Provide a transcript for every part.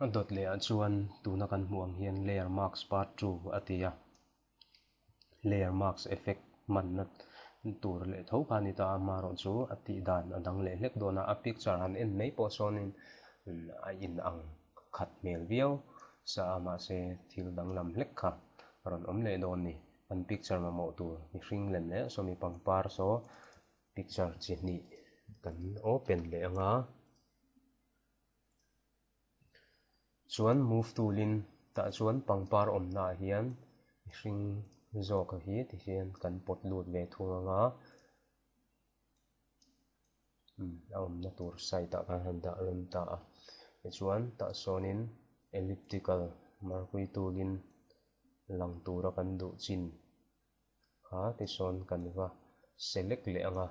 A dawt leh ah chuan tuna kan hmuh ang hian layer mask part 2 a ti a, layer mask effect hmanna tur leh tho kha a ni ta a, amaherawh chu a tih dan a dang leh hlek dawn a, a picture han en mai pawh sawnin a in ang khat hmel viau sa a, mahse thil danglam hlek kha a rawn awm leh dawn a ni. Kan picture mamawh tur mihring lem leh sawmi pangpar saw picture chi hnih kan open leh ang a. Chuan move tool in tah chuan pangpar awmna ah hian mihring zawk a hi ti hian kan pawt lut ve thung ang a, umm a awmna tur side ah khan han dah rem ta a, tichuan tah sawnin elliptical marquee tool in lang tura kan duh chin kha tisawn kan va select leh ang a,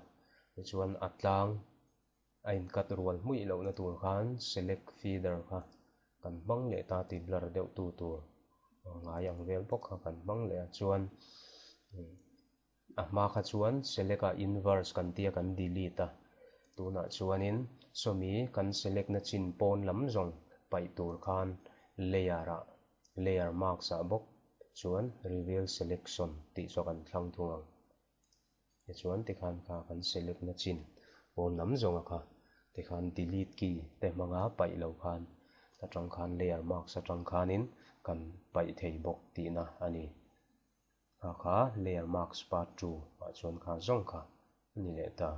tichuan a tlang A inkat rual hmuih lohna tur khan select feeder kha kan hmang leh ta tih blur deuh tu tur ngai ang vel bawk kha kan hmang leh a chuan a hma kha chuan select ah inverse kan tia kan delete a tunah chuanin sawmi kan select na chin pawn lam zawng paih tur khan layer ah layer mask ah bawk chuan reveal selection tih chu kan thlang thung ang. Tichuan tikhan kha kan select na chin pawn lam zawnga kha tikhan delete key te hmanga paih lo khan atang khan layer mask atang khanin kan paih thei bawk tihna a ni. Kha kha layer mask part 2 ah chuan kha zawng kha a ni leh ta.